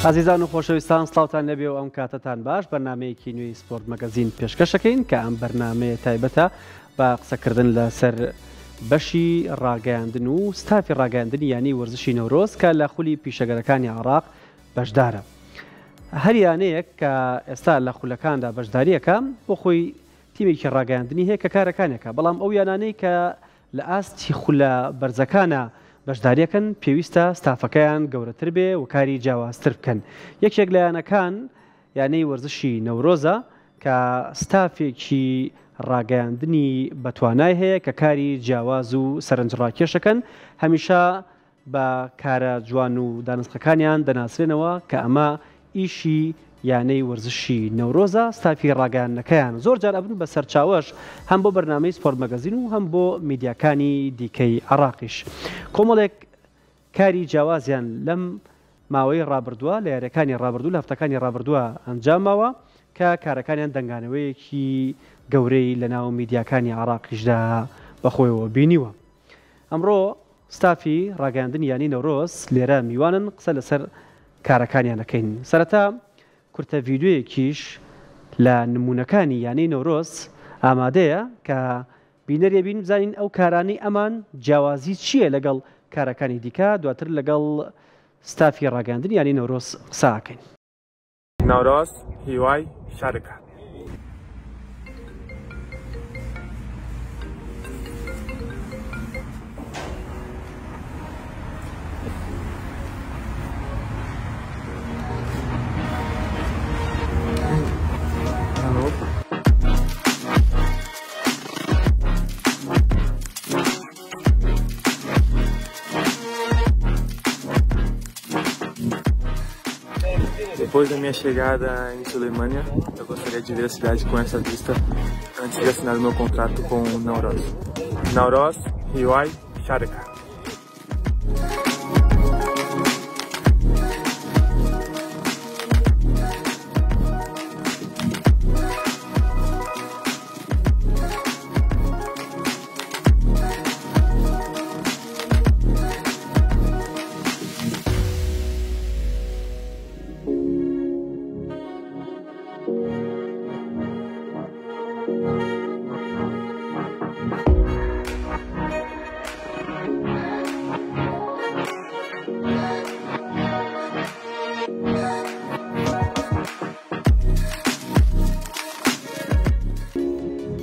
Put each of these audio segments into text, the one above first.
ئازیزان و خۆشەویستان سڵاوتان لێبێ و ئەم کاتەتان باش بەرنمەیەکی نوێی سپۆرت مەگەزین پێشکەشەکەین کە ئەم بەرنمەیە تایبەتە بە قسەکردن لەسەر بەشی ڕاگەیاندن و ستافی ڕاگەیاندنی یانەی وەرزشی نەورۆز کە لە خولی پیشەگەرەکانی عێراق بەشدارە. هەر یانەیەک کە ئێستا لە خولەکاندا بەشداریەکە بۆ خۆی تیمێکی ڕاگەیاندنی هەیە کە کارەکانێکە، بەڵام ئەو یانانەی کە لە ئاستی خولە بەرزەکانە بەشداریەکەن پێویستە ستافەکەیان گەورەتر بێ و کاری جیاوازتر بکەن. یەکێک لە یانەکان یانەی وەرزشی نەورۆزە کە ستافێکی ڕاگەیاندنی بەتوانای هەیە کە کاری جیاواز و سەرنجڕاکێشەکەن، هەمیشە بە کارە جوان و دانسقەکانیان دەناسرێنەوە کە ئەمە ئیشی یانەی وەرزشی نەورۆزە، ستافی ڕاگەیاندنەکەیان زۆر جار ئەبن بە سەرچاوەش هەم بۆ بەرنامەی سپۆرت مەگەزین و هەم بۆ میدیاکانی دیکەی عێراقیش کۆمەڵێک کاری جیاوازیان لەم ماوەی ڕابردووە لە یاریەکانی ڕابردوو لە هەفتەکانی ڕابردووە ئەنجام ماوە کە کارەکانیان دەنگانەوەیەکی گەورەی لەناو میدیاکانی عێراقیشدا بەخۆیەوە بینیوە. ئەمڕۆ ستافی ڕاگەیاندنی یانەی نەورۆز لێرە میوانن قسە لەسەر کارەکانیان ئەکەین. سەرەتا کورتە ڤیدیۆیەکیش لە نموونەکانی یانەی نەورۆز ئامادەیە کە بینەر یەبین بزانین ئەو کارانەی ئەمان جیاوازی چییە لەگەڵ کارەکانی دیکە دواتر لەگەڵ ستافی ڕاگەیاندنی یانەی نەورۆز قسە ئەکەین. نەورۆز هیوای شارەکە. Depois da minha chegada em Suleimânia, eu gostaria de ver a cidade com essa vista antes de assinar o meu contrato com o Nauroz. Nauroz, Hiwai, Sharika.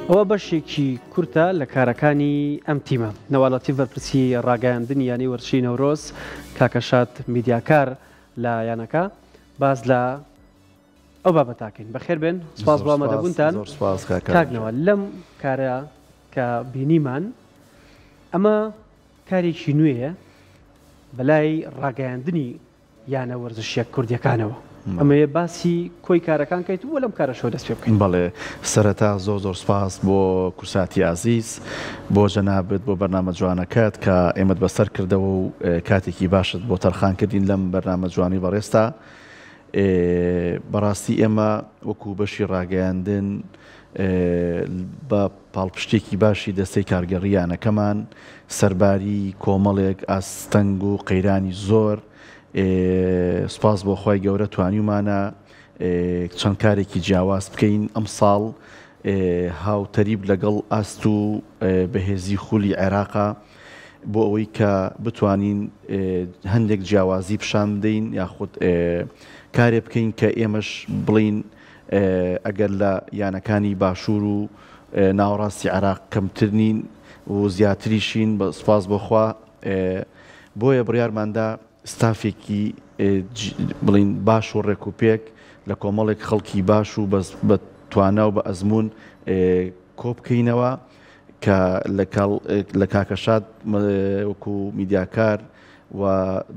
ئەوە بەشێکی کورتە لە کارەکانی ئەم تیمە. نەوا لەتیف بەرپرسی ڕاگەیاندنی یانەی وەرزشی نەورۆز، کاکە شاد میدیاکار لە یانەکە باس لە ئەو بابەتاکەین. بەخێر بێن، سپاس بۆ ئامادەبوونتان. زۆر سپاس کاکە. کاک نەوا، لەم کارە کە بینیمان ئەمە کارێکی نوێیە بەلای ڕاگەیاندنی یانە وەرزشیە کوردیەکانەوە ئەمەوێ باسی کۆی کارەکان کەیت و لەم کارەشەوە دەست پێ بکەین. بەڵێ سەرەتا زۆر زۆر سپاس بۆ کورساتی ئازیز بۆ جەنابت بۆ بەرنامە جوانەکەت کە ئێمەت بەسەر کردەوە و کاتێکی باشت بۆ تەرخان کردین لەم بەرنامە جوانەی بەڕێزتا بەڕاستی ئێمە وەکو بەشی ڕاگەیاندن بە پاڵپشتێکی باشی دەستەی کارگێڕی یانەکەمان سەرباری کۆمەڵێک ئاستەنگ و قەیرانی زۆر سوپاس بۆ خوای گەورە توانیومانە چەند کارێکی جیاواز بکەین ئەمساڵ هاوتەریب لەگەڵ ئاست و بەهێزی خولی عێراقا بۆ ئەوەی کە بتوانین هەندێک جیاوازی پیشان بدەین یاخود کارێ بکەین کە ئێمەش بڵین ئەگەر لە یانەکانی باشوور و ناوەڕاستی عێراق کەمتر نین و زیاتریشین بە سوپاس بۆ خوا بۆیە بڕیارماندا ستافێکی بڵین باش و ڕێک و پێک لە کۆمەڵێک خەڵکی باش و بە توانا و بە ئەزموون کۆ بکەینەوە کە لە کاکە شاد وەکو میدیاکار و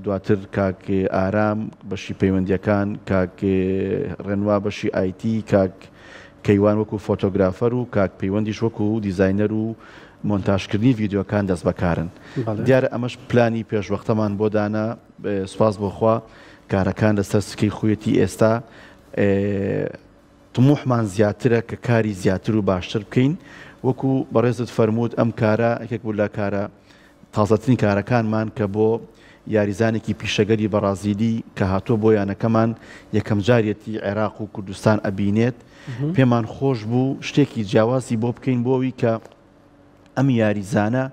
دواتر کاک ئارام بەشی پەیوەندیەکان، کاک ڕێنوا بەشی ئایتی، کاک کەیوان وەکو فۆتۆگرافەر و کاک پەیوەندیش وەکو دیزاینەر و مۆنتاژکردنی ڤیدیۆکان دەستبەکارن. دیارە ئەمەش پلانی پێشوەختەمان بۆ دانا، سوپاس بۆ خوا کارەکان لەسەر سکەی خویەتی ئێستا تموحمان زیاترە کە کاری زیاتر و باشتر بکەین، وەکو بەڕێزت فەرمووت ئەم کارە یەکێک بوو لە کارە تازەترین کارەکانمان کە بۆ یاریزانێکی پیشەگەری بەڕازیلی کە هاتووە بۆ یانەکەمان یەکەمجارێتی عێراق و کوردستان ئەبینێت پێمان خۆش بوو شتێکی جیاوازی بۆ بکەین بۆ ئەوی کە ئەم یاریزانە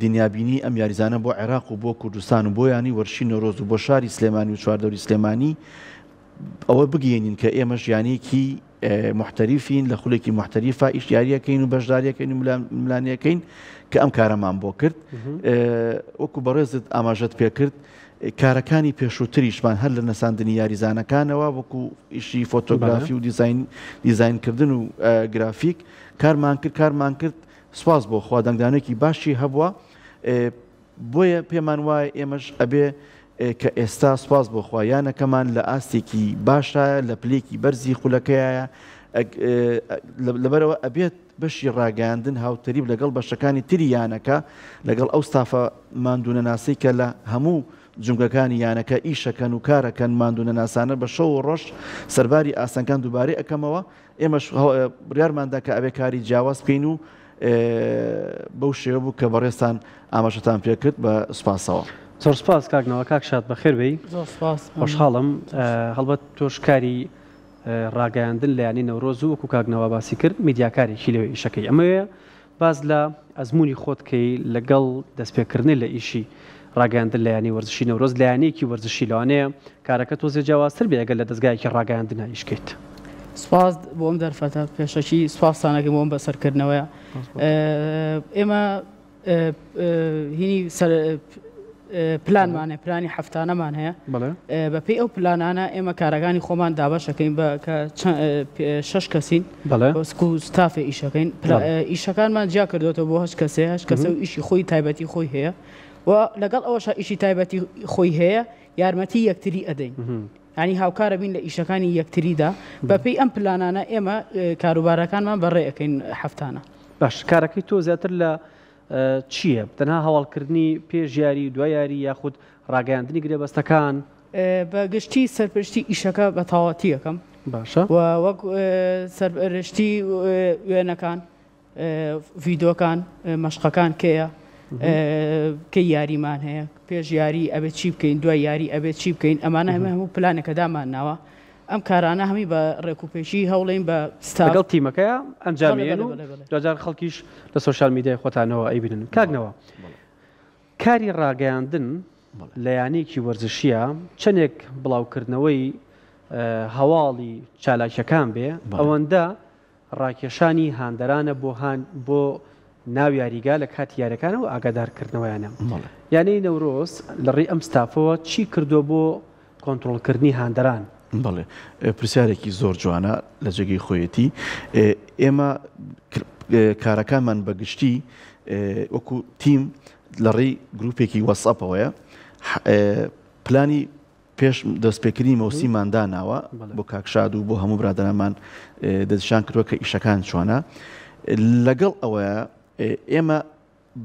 دنیابینی ئەم یاریزانە بۆ عێراق و بۆ کوردستان و بۆ یانی وەرشی نەورۆز و بۆ شاری سلێمانی و چواردەوری سلێمانی ئەوە بگەێنین کە ئێمەش یانەیەکی محتەریفین لە خولێکی محتەریفا ئیش یاریەکەین و بەشداریەکەین و ملانیەکەین کە ئەم کارەمان بۆ کرد وەکو بەڕێزت ئاماژەت پێکرد کارەکانی پێشووتریشمان هەر لە نەساندنی یاریزانەکانەوە وەکو ئیشی فۆتۆگرافی و دیزین دیزینکردن و گرافیک کارمان کرد کارمان کرد سواز بۆ خوا دەنگدانێکی باشی هەبووە بۆیە پێمان وایە ئێمەش ئەبێ کە ئێستا سوپاس بۆ خوا یانەکەمان لە ئاستێکی باشایە لە پلەیەکی بەرزی خولەکەیە لەبەرەوە ئەبێت بەشی ڕاگەیاندن هاوتەریب لەگەڵ بەشەکانی تری یانەکە لەگەڵ ئەو ستافە ماندوونەناسی کە لە هەموو جومگەکانی یانەکە ئیشەکەن و کارەکەن ماندوونەناسانە بە شەو و ڕۆژ سەرباری ئاسنگان دووبارەی ئەەکەمەوە ئێمەش بڕیارمان دا کە ئەبێ کاری جیاواز بکەین و بەو شێوە بوو کە بەڕێزتان ئاماژەتان پێ کرد بە سوپاسەوە. زۆر سوپاس کاک نەوا. کاک شاد بەخێر بێی. زۆر سوپاس. خۆشحاڵم. هەڵبەت تۆش کاری ڕاگەیاندن لە یانەی نەورۆز و وەکو کاک نەوا باسی کرد میدیاکارێکی لەوێ ئیشەکەی. ئەمەوێ باس لە ئەزموونی خۆت کەی لەگەڵ دەستپێکردنی لە ئیشی ڕاگەیاندن لە یانەی وەرزشی نەورۆز، لە یانەیەکی وەرزشی لەوانەیە کارەکە تۆزێ جیاوازتر بێ ئەگەر لە دەزگایەکی ڕاگەیاندنا ئیش کەیت. سوپاس بۆ ئەم دەرفەتە، پێشەکی سوپاستان ئەکەم بۆ ئەم بەسەرکردنەوەیە. ئێمە هینی سەر پلانمان هەیە، پلانی هەفتانەمان هەیە. بەپێی ئەو پلانانە ئێمە کارەکانی خۆمان دابەشەکەین بە کە شەش کەسین بەسک و ستافێ ئیشەکەین ئیشەکانمان جیا کردوێتەوە بۆ هەش کەسێ هەش کەسە و ئیشی خۆی تایبەتی خۆی هەیە و لەگەڵ ئەوەشا ئیشی تایبەتی خۆی هەیە یارمەتی یەکتری ئەدەین. ینی هاوکارە بین لە ئیشەکانی یەکتریدا بەپێی ئەم پلانانە ئێمە کاروبارەکانمان بەڕێ ئەەکەین هەفتانە. باش کارەکەی تۆ زیاتر لە چییە؟ تەنها هەواڵکردنی پێش یاری و دوای یاری یاخود ڕاگەیاندنی گرێبەستەکان؟ بە گشتی سەرپەرشتی ئیشەکە بە تەواوەتی ئەکەم. باشە. و وەک سەرپەرشتی وێنەکان، ڤیدۆکان، مەشقەکان کەیە، کەی یاریمان هەیە، پێش یاری ئەبێت چی بکەین، دوای یاری ئەبێت چی بکەین، ئەمانە هەموو پلانێکە دامان ناوە. ئەم کارانە هەمی بە ڕێکوپێکی هەوڵین بە ستاف. لەگەڵ تیمەکەیا ئەنجامی ئەیەن و دواجار خەڵکیش لە سۆشیال میدیای خۆتانەوە ئەیبینن. کاک نەوا کاری ڕاگەیاندن لە یانەیەکی وەرزشیە چەندێک بڵاوکردنەوەی هەواڵی چالاکیەکان بێ ئەوەندە ڕاکێشانی هاندەرانە بۆ هان بۆ ناو یاریگا لە کاتی یاریەکانەوە ئاگادار کردنەوەیانە. یانەی نەورۆز لە ڕێی ئەم ستافەوە چی کردووە بۆ کۆنتڕۆڵ کردنی هاندەران؟ بەڵێ پرسیارێکی زۆر جوانە لە جێگەی خۆیەتی ئێمە کارەکانمان بە گشتی وەکو تیم لە ڕێی گروپێکی وەسئەپەوەیە پلانی پێش دەستپێکردنی مەوسیمان داناوە بۆ کاک شاد و بۆ هەموو برادەرانمان دەستنیشان کردووە کە ئیشەکان چۆنە لەگەڵ ئەوەیە ئێمە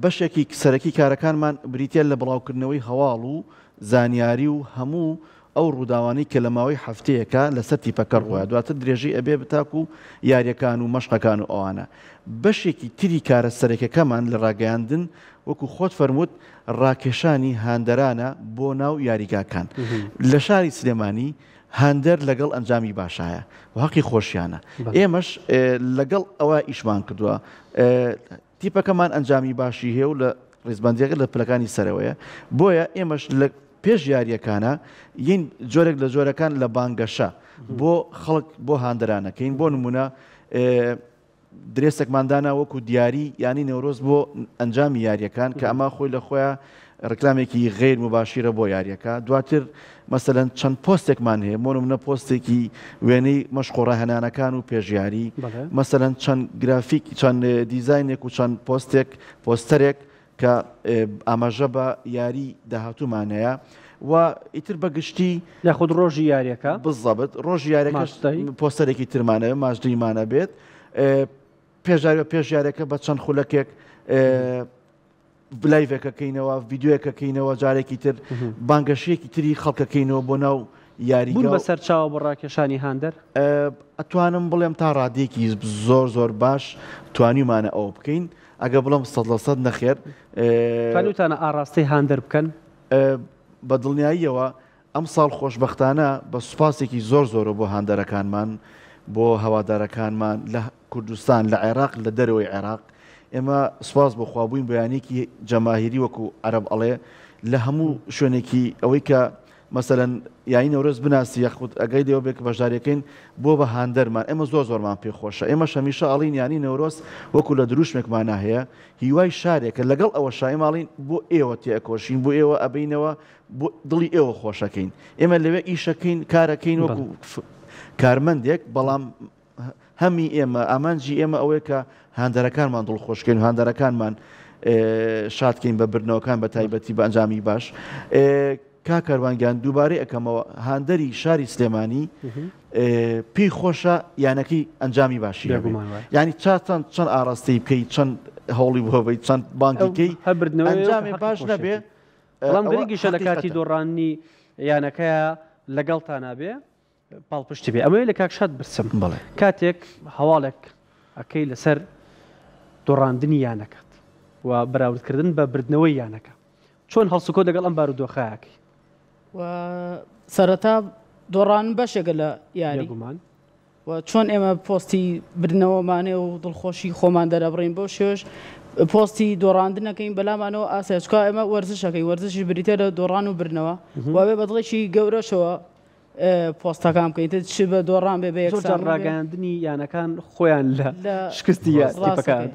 بەشێکی سەرەکی کارەکانمان بریتە لە بڵاوکردنەوەی هەواڵ و زانیاری و هەموو ئەو ڕووداوانەی کە لە ماوەی هەفتەیەکە لەسەر تیپەکە ڕووە دواتر درێژەی ئەبێ بتاک و یاریەکان و مەشقەکان و ئەوانە بەشێکی تری کارە سەرەکەکەمان لە ڕاگەیاندن وەکو خۆت فەرمووت ڕاکێشانی هاندەرانە بۆ ناو یاریگاکان لە شاری سلێمانی هاندەر لەگەڵ ئەنجامی باشایە و هەقی خۆشیانە ئێمەش لەگەڵ ئەوە ئیشمان کردووە تیپەکەمان ئەنجامی باشی هەیە و لە ڕیزبندیەکە لە پلەکانی سەرەوەیە بۆیە ئێمەش لە پێش یاریەکانە یین جۆرێک لە جۆرەکان لە بانگەشە بۆ خەڵک بۆ هاندەرانەکەین بۆ نمونە درێسێکمان دانا وەکو دیاری یانی نەورۆز بۆ ئەنجامی یاریەکان کە ئەمە خۆی لە خۆیان ڕکلامێکی غیر مباشیرە بۆ یاریەکە دواتر مەسەلەن چەند پۆستێکمان هەیە بۆ نمونە پۆستێکی وێنەی مەشق و ڕاهێنانەکان و پێشیاری مەسەلەن چەند گرافیک چەند دیزاینێک و چەند پۆستێک پۆستەرێک کە ئاماژە بە یاری داهاتوومان هەیە و ئیتر بە گشتی. یاخود ڕۆژی یاریەکە. بزەبت ڕۆژی یاریەکەش پۆستەرێکی ترمان هەیە ماچدەیمان ئەبێت پێش پێش یاریەکە بە چەند خولەکێک لایڤێکەکەینەوە ڤیددیوەکەکەینەوە جارێکی تر بانگەشەیەکی تری خەڵکەکەینەوە بۆ ناو یاریگا بە سەرچاوە بۆ ڕاکێشانی هاندەر ئەتوانم بڵێم تا ڕادەیەکی زۆر زۆر باش توانیمانە ئەوە بکەین ئەگەر بڵێم 100% نەخێر. توانیوتانە ئاڕاستەی هاندەر بکەن؟ بە دڵنیاییەوە ئەمساڵ خۆشبەختانە بە سوپاسێکی زۆر زۆرەوە بۆ هاندەرەکانمان، بۆ هەوادارەکانمان لە کوردستان، لە عێراق، لە دەرەوەی عێراق، ئێمە سوپاس بۆ خوا بووین بە یانەیەکی جەماهیری وەکو عەرەب ئەڵێ لە هەموو شوێنێکی ئەوەی کە مەسەلەن یانی نەورۆز بناسی یاخود ئەگەی لێوە بێ کە بەشداریەکەین بۆ بە هاندەرمان ئێمە زۆر زۆرمان پێ خۆشە ئێمەش هەمیشە ئەڵین یانی نەورۆز وەکو لە دروشمێکمانا هەیە هیوای شارێکە لەگەڵ ئەوەشا ئێمە ئەڵین بۆ ئێوە تێئەکۆشین بۆ ئێوە ئەبەینەوە بۆ دڵی ئێوە خۆشەکەین ئێمە لەوێ ئیشەکەین کارەکەین وەکو کارمەندێک بەڵام هەمی ئێمە ئامانجی ئێمە ئەوەیە کە هاندەرەکانمان دڵخۆشکەین و هاندەرەکانمان شادکەین بە بردنەوەکان بە تایبەتی بە ئەنجامی باش. کاک کاروان گیان دووبارەی ئەکەمەوە هاندەری شاری سلێمانی پێی خۆشە یانەکەی ئەنجامی باشی ینی چا چەند چەند ئاراستەی بکەی چەند هەوڵی بۆ بەی چەند بانگیکەی ئەنجامی باش نەبێ بەڵام گرنگیشە لە کاتی دۆڕانی یانەکەیە لەگەڵتانا بێ پاڵپشتی بێ ئەمەوێ لە کاک شاد برسم بەڵێ. کاتێک هەواڵێک ئەکەی لەسەر دۆڕاندنی یانەکەت و بەراوردکردن بە بردنەوەی یانەکە چۆن هەڵسوکەوت لەگەڵ ئەم بارودۆخە ئەکەی؟ و سەرەتا دۆڕان بەشێکە لە یاری. بێگومان. و چۆن ئێمە پۆستی بردنەوەمانێ و دڵخۆشی خۆمان دەرەبڕین بەو شێوەش پۆستی دۆڕاندنەکەین بەلامانەوە ئاسایە چونکە ئێمە وەرزشەکەین وەرزشیش بریتیە لە دۆڕان و بردنەوە و ئەبێ بە دڵێکی گەورەشەوە پۆستەکان بکەین تر چ بە دۆڕان بێ بە زۆر جار یەکسان بێ. ڕاگەیاندنی یانەکان خۆیان لە لە شکستی ڕاست تیپەکە ڕاستەکەی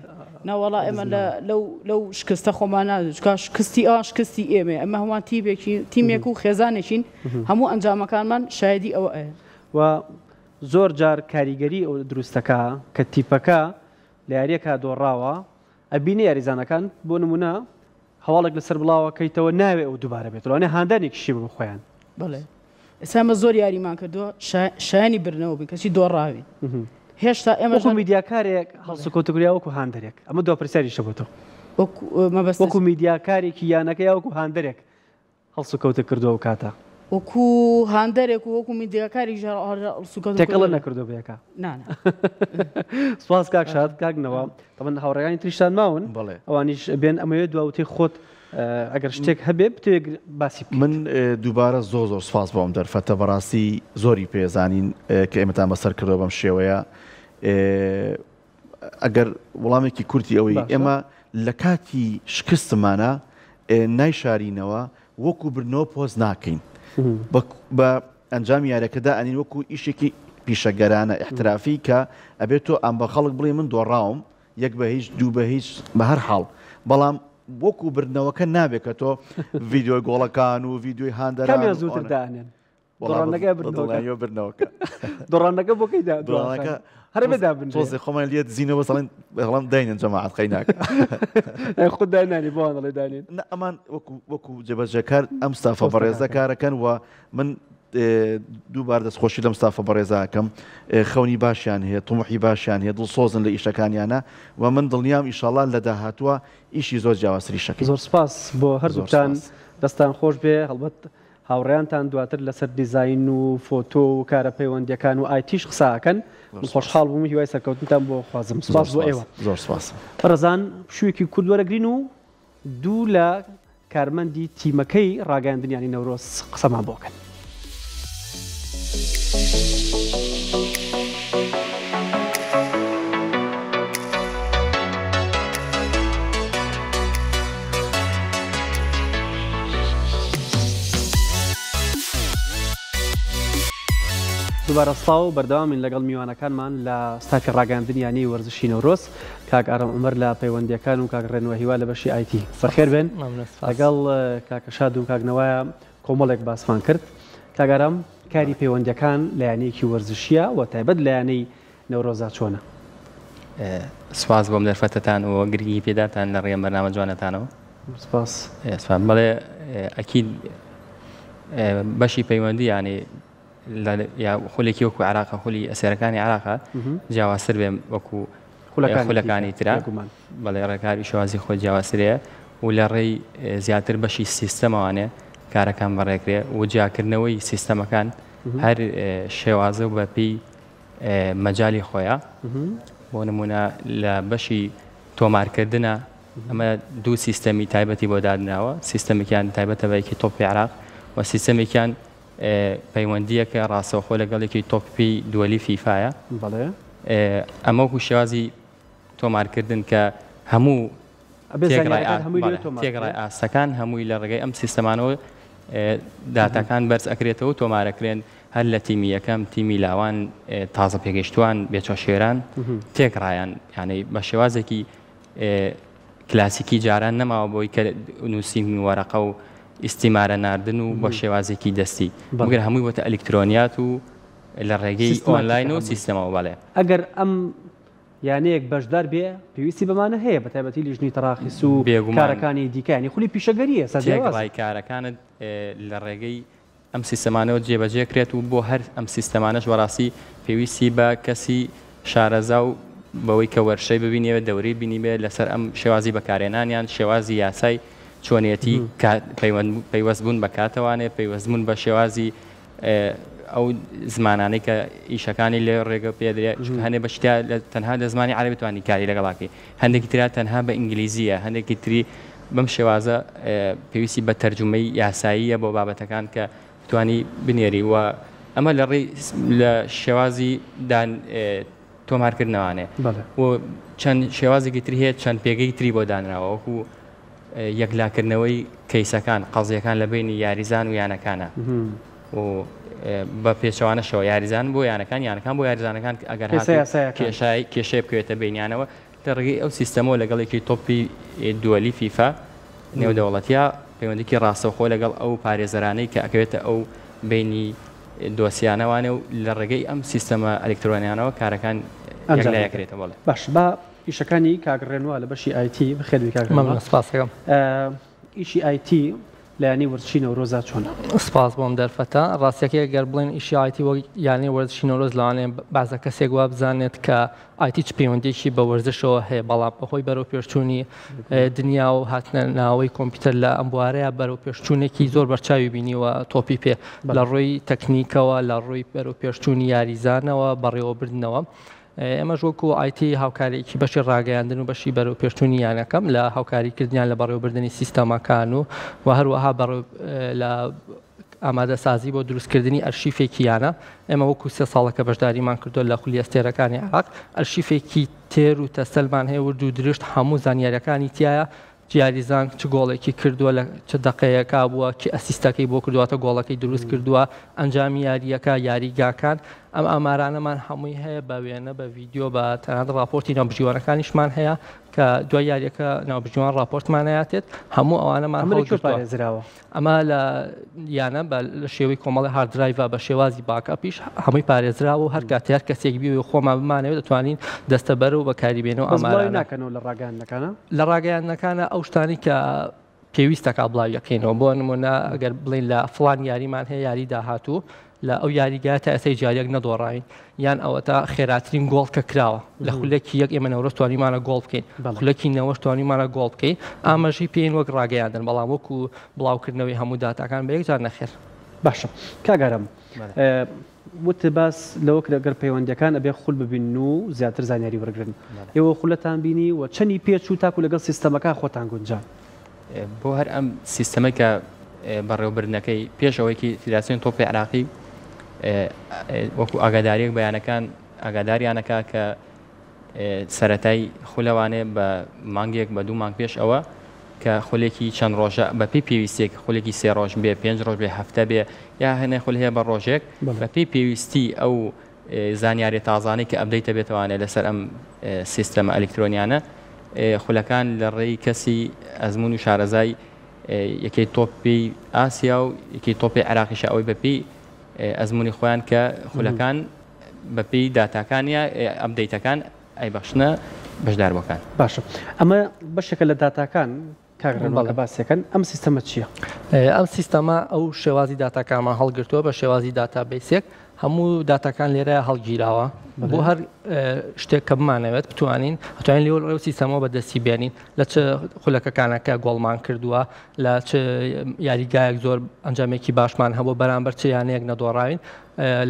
نەوەڵا ئێمە لە لەو لەو شکستە خۆمان نادەین چونکە شکستی ئەوان شکستی ئێمەیە ئێمە هەمووان تیپێکی تیمێک و خێزانێکین هەموو ئەنجامەکانمان شایەدی ئەوە ئەیە. و زۆر جار کاریگەری ئەو دروستەکە کە تیپەکە لە یاریەکە دۆڕاوە ئەبینێ یاریزانەکان بۆ نمونە هەواڵێک لەسەر بڵاوە کەیتەوە ناوێ ئەو دووبارە بێتەوە لەوانەیە هاندانێکیشی بۆ خۆیان. بەڵێ ئێستا ئێمە زۆر یاریمان کردووە شایەنی بردنەوە بووین کەچی دۆڕاوین هێشتا ئێمە وەکو میدیاکارێک هەڵسوکەوتت کرد یا وەکو هاندەرێک ئەمە دوا پرسیاریشە بۆ تۆ وەکو مەبەست وەکو میدیاکارێکی یانەکە یا وەکو هاندەرێک هەڵسوکەوتت کردووە ئەو کاتە؟ وەکو هاندەرێک و وەکو میدیاکاریش هەڵسوکەوتم تێکەڵت کردووە. نەکردووە بە یەکا؟ نا نا. سوپاس کاک شاد، کاک نەوا تەبعەن هاوڕێکانی تریشتان ماون بەڵێ. ئەوانیش بێن ئەمەوێ دوا وتەی خۆت ئەگەر شتێک هەبێ بتەوێ باسی بکەیت. من دووبارە زۆر زۆر سوپاس بۆ ئەم دەرفەتە بەڕاستی زۆری پێزانین کە ئێمەتان بەسەر کردەوە بەم شێوەیە. ئەگەر وڵامێکی کورتی ئەوەی ئێمە لە کاتی شکستمانە نایشارینەوە وەکو بردنەوە پۆست ناکەین بە ئەنجامی یاریەکەدا ئەنین وەکو ئیشێکی پیشەگەرانە احترافی کە ئەبێت تۆ ئەم بە خەڵک بڵێ من دۆڕاوم یەک بە هیچ دوو بە هیچ بە هەر حاڵ بەڵام وەکو بردنەوەکە نابێت کە تۆ ڤیدیۆی گۆڵەکان و ڤیدیۆی هاندەران کامیان زووتر دانێن دۆڕانەکە بردنەوەکە بردنەوەکە دۆڕانەکە بۆ کەی دۆڕانەکە هەر بێ دابنرێ تۆزێ خۆمان لێ دزینەوە بەس ئەڵێن بەڵام داینن جەماعەت قەیناکە خود داینانی بۆ ئەڵێ دانێن نە ئەمان وەکو وەکو جێبەجێکار ئەم ستافە بەڕێزە کارەکەن و من دووبار دەستخۆشی لەم ستافە بەڕێزاکەم خەونی باشیان هەیە طموحی باشیان هەیە دڵسۆزن لە ئیشەکانیانە و من دڵنیام ئیشەڵا لە داهاتووە ئیشی زۆر جیاوازتریشەکەین زۆر سپاس بۆ هەردووکتان دەستان خۆش بێ هەڵبەت هاوڕێیانتان دواتر لەسەر دیزاین و فۆتۆ و کارە پەیوەندیەکان و ئایتیش قسە ئەکەن من خۆشحاڵ بووم هیوای سەرکەوتنتان بۆ خوازم سپاس بۆ ئێوە زۆر سپاس. بەڕێزان پشوویەکی کورت وەرەگرین و دوو لە کارمەندی تیمەکەی ڕاگەیاندنی یانەی نەورۆز قسەمان بۆ ئەکەن. دووبارە سڵاو بەردەوامین لەگەڵ میوانەکانمان لە ستافی ڕاگەیاندنی یانەی وەرزشی نەورۆز کاک ئارام عومەر لە پەیوەندیەکان و کاک ڕێنوە هیوا لە بەشی ئایتی بەخێر بێن لەگەڵ کاکە شاد و کاک نەوایە کۆمەڵێک باسمان کرد کاک ئارام کاری پەیوەندیەکان لە یانەیەکی وەرزشیە و تایبەت لە یانەی نەورۆزا چۆنە؟ سوپاس بۆم دەرفەتەتان و گرنگی پێداتان لە ڕێم بەرنامە جوانەتانەوە. سپاس. سپاس بەڵێ ئەکید بەشی پەیوەندی یانی لە یا خولێکی وەکو عێراقە خولی ئەسێرەکانی عێراقە جیاوازتر بێ وەکو خولەکانی ترە بەڵێ ڕێکاری شێوازی خۆی جیاوازترەیە و لە ڕێی زیاتر بەشی سیستەمەوانێ کارەکان بەڕێکرێ و جیاکردنەوەی سیستەمەکان هەر شێوازە و بەپێی مەجالی خۆیە بۆ نمونە لە بەشی تۆمارکردە ئەمە دوو سیستەمی تایبەتی بۆ دادنراوە، سیستەمێکیان تایبەتە بە یەکێتی تۆپی عێراق و سیستەمێکیان پەیوەندییەکە ڕاستەوخۆ لەگەڵ یەکێتی تۆپی دووەلی فیفایە. ئەمە وەکو شێوازی تۆمارکردن کە هەموو تێکڕای ئاستەکان هەمووی لە ڕێگەی ئەم سیستەمانەوە داتاکان بەرز ئەکرێتەوە و تۆمارەکرێن هەر لە تیمی یەکەم، تیمی لاوان، تازە پێگەیشتووان، بێچۆشێران تێکڕایان یانەی بە شێوازێکی کلاسیکی جاران نەماوە بۆی کە نووسین و وەرەقە و ئیستیمارە ناردن و بە شێوازێکی دەستی بگرە هەمووی بۆتە ئەلیکترۆنیات و لە ڕێگەی ئۆنلاین و سیستەمەوە بەڵێ. ئەگەر ئەم یانەیەک بەشدار بێ پێویستی بەمانە هەیە بە تایبەتی لیژنەی تەراخیس و کارەکانی دیکە یانی خولی پیشەگەریە سا جیاوازە. تێکڕای کارەکانت لە ڕێگەی ئەم سیستەمانەوە جێبەجێ کرێت و بۆ هەر ئەم سیستەمانەش بەڕاستی پێویستی بە کەسی شارەزا و بەوەی کە وەرشەی ببینێ دەورەی بینیبێ لەسەر ئەم شێوازی بەکارهێنانیان شێوازی یاسای چۆنیەتی پەیوەست بوون بە کاتەوانێ پەیوەست بوون بە شێوازی ئەو زمانانەی کە ئیشەکانی لێ ڕێگە پێدرێ چونکە هەندێک بەشی تیا تەنها لە زمانی عەرەبی توانی کاری لەگەڵاکەی هەندێکی ترا تەنها بە ئینگلیزیە هەندێکی تری بەم شێوازە پێویستی بە تەرجومەی یاساییە بۆ بابەتەکان کە بتانی بنێری و ئەمە لە ڕێی لە شێوازی دان تۆمارکردنەوانێ و چەند شێوازێکی تری هەیە چەند پێگەی تری بۆ دانراوە وەکو یەکلاکردنەوەی کەیسەکان، قەزیەکان لە بەینی یاریزان و یانەکانە و بە پێچەوانەشەوە یاریزان بۆ یانەکان، یانەکان بۆ یاریزانەکان ئەگەر هاتوو کێشای کێشەیە بکەوێتە بەینیانەوە لە ڕێگەی ئەو سیستەمەوە لەگەڵ یەکی تۆپی دووەلی فیفا نێودەوڵەتیە پەیوەندیکی ڕاستەوخۆ لەگەڵ ئەو پارێزەرانەی کە ئەکەوێتە ئەو بەینی دۆسیانەوانێ و لە ڕێگەی ئەم سیستەمە ئەلکترۆنیانەوە کارەکان ئەنجام دەکرێتەوە. بەڵێ. باش با ئیشەکانی کاک ڕێنوا لە بەشی IT بەخێر بێی کاک ڕێنوا. مەمنون سپاس دەکەم. ئیشی IT لە یانەی وەرزشی نەورۆزا چۆنە؟ سپاس بۆ ئەم دەرفەتە. ڕاستیەکەی گەر بڵێن ئیشی IT وەک یانەی وەرزشی نەورۆز لەوانەیە بەعزە کەسێک وا بزانێت کە IT چ پەیوەندیەکی بە وەرزشەوە هەیە بەڵام بەهۆی بەرەو پێشچوونی دنیا و هاتنە ناوەی کۆمپیوتەر لە ئەم بوارەیە بەرەو پێشچوونێکی زۆر بەرچاوی بینیوە تۆپی پێ لە ڕووی تەکنیکەوە لە ڕووی بەرەو پێشچوونی یاریزانەوە بەڕێوەبردنەوە ئێمەش وەکو IT هاوکارێکی بەشی ڕاگەیاندن و بەشی بەرەو پێشچوونی یانەکەم لە هاوکاریکردنیان لە بەڕێوەبردنی سیستەمەکان و و هەروەها لە ئامادەسازی بۆ دروستکردنی ئەرشیفێکی یانە ئێمە وەکو سێ ساڵەکە بەشداریمان کردووە لە خولی ئەستێرەکانی عێراق ئەرشیفێکی تێر و تەسەلمان هەیە ورد و درشت هەموو زانیاریەکانی تایە یاریزان چ گۆڵێکی کردووە لە چ دەقەیەکا بووە کی ئەسیستەکەی بۆ کردووەتە گۆڵەکەی دروست کردووە ئەنجامی یارییەکە یاریگاکان ئەم ئامارانەمان هەمووی هەیە بە وێنە بە ڤیدیۆ بە تەنانەت ڕاپۆرتی ناوبژیوانەکانیشمان هەیە کە دوای یاریەکە ناوبژیوان ڕاپۆرتمان ئەیاتێت هەموو ئەوانەمان ئەمە لە کوێ هەڵگرتووە. پارێزراوە؟ ئەمە لە یانە بە لە شێوەی کۆمەڵی hard drive ە بە شێوازی backup یش هەمووی پارێزراوە و هەر کاتێ هەر کەسێک بیەوێ خۆمان بمانەوێت دەتوانین دەستەبەر و بەکاری بێنەوە بەس بڵاوی ئامارانە. ناکەنەوە لە ڕاگەیاندنەکانە؟ لە ڕاگەیاندنەکانە ئەو شتانەی کە پێویستەکا بڵاوی ئەکەینەوە بۆ نمونە ئەگەر بڵێین لە فڵان یاریمان هەیە یاری داهاتوو لە ئەو یاریگایە تا ئێستا هیچ یاریەک نەدۆڕاوین یان ئەوەتا خێراترین گۆڵ کە کراوە لە خولەکی یەک ئێمە نەورۆز توانیمانە گۆڵ بکەین خولەکی نەوەش توانیمانە گۆڵ بکەین ئاماژەی پێین وەک ڕاگەیاندن بەڵام وەکو بڵاوکردنەوەی هەموو داتاکان بە یەکجار نەخێر. باشە کاک ئارام وت باس لەوە کرا گەر پەیوەندیەکان ئەبێ خول ببینن و زیاتر زانیاری وەرگرن ئێوە خولتان بینی و چەنی پێچوو تاکو لەگەڵ سیستەمەکە خۆتان گونجان؟ بۆ هەر ئەم سیستەمەی کە بەڕێوەبردنەکەی پێش ئەوەی فیدراسیۆن تۆپی عراقی وەکو ئاگاداریەک بەیانەکان ئاگاداریانەکە کە سەتای خولەوانێ بە مانگێک بە دوو مانگ پێش ئەوە کە خولێکی چەند ڕۆژە بە پێی پێویستێک خولێکی سێ ڕۆژ بێ پێنج ڕۆژ بێ هەفتە بێ یا هەنێ خول هەیە بە ڕۆژێک بە پێی پێویستی ئەو زانیاری تازانەی کە update ئەبێتەوانێ لەسەر ئەم سیستەمە ئەلیکترۆنیانە خولەکان لە ڕێی کەسی ئەزمون و شارەزای یەکەی تۆپی ئاسیا و یەکەی تۆپی عێراقیشە ئەوەی بەپێی ئەزمموی خۆیان کە خولەکان بەپێی داتاکانیا update ەکان ئەیبەخشنە بەشداربووەکان. باشە ئەمە بەشێکە لە داتاکان کاک ڕێنوا کە باسیەکەن ئەم سیستەمە چییە؟ ئەم سیستەمە ئەو شێوازی داتاکانمان هەڵگرتووە بە شێوازی database ێک. هەموو داتاکان لێرە هەڵگیراوە بۆ هەر شتێک کە بمانەوێت بتوانین ئەتوانین لێوە ڕێو سیستەمەوە بەدەستی بێنین لە چ خولەکەکانە کە گۆڵمان کردووە لە چ یاریگایەک زۆر ئەنجامێکی باشمان هەبوو بەرامبەر چ یانەیەک نەدۆڕاوین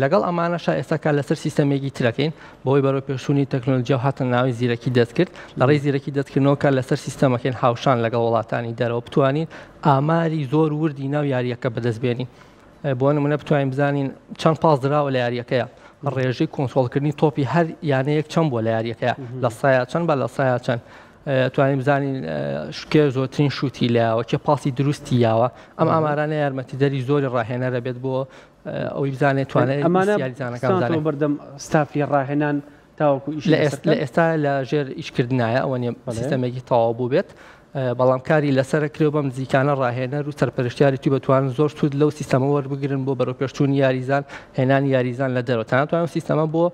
لەگەڵ ئەمانەشا ئێستا کار لەسەر سیستەمێکی ترەکەین بەهۆی بەرەو پێشچوونی تەکنۆلۆژیا و هاتنە ناوی زیرەکی دەستکرد لە ڕێی زیرەکی دەستکردنەوە کار لەسەر سیستەمەکەین هاوشان لەگەڵ وڵاتانی دەرەوە بتوانین ئاماری زۆر وردی ناو یاریەکە بەدەست بێنین بۆ نمونە بتوانین بزانین چەند پاس دراوە لە یاریەکەیە ڕێژەی کۆنترۆڵکردنی تۆپی هەر یانەیەک چەند بووە لە یاریەکەیە لە سایە چەند بە لە سایە چەند توانین بزانین کێ زۆرترین شووتی لاوە کێ پاسی دروستی یاوە ئەم ئامارانە یارمەتیدەری زۆری ڕاهێنەرە بێت بۆ ئەوەی بزانێت توانێت ئەمانە یاریزانەکان بزانێت بەردەم ستافی ڕاهێنان تاوەکو ئیش لە ئێستا لە ژێر ئیشکردنایە ئەوە نیە سیستەمێکی تەواو بوو بێت بەڵام کاری لەسەر کرێ و بەم نزیکانە ڕاهێنەر و سەرپەرشتیاری توی بەتوانن زۆر سوود لەو سیستەمە وەربگرن بۆ بەرەوپێشچوونی یاریزان هێنانی یاریزان لە دەرەوە تەنانەت سیستەمە بۆ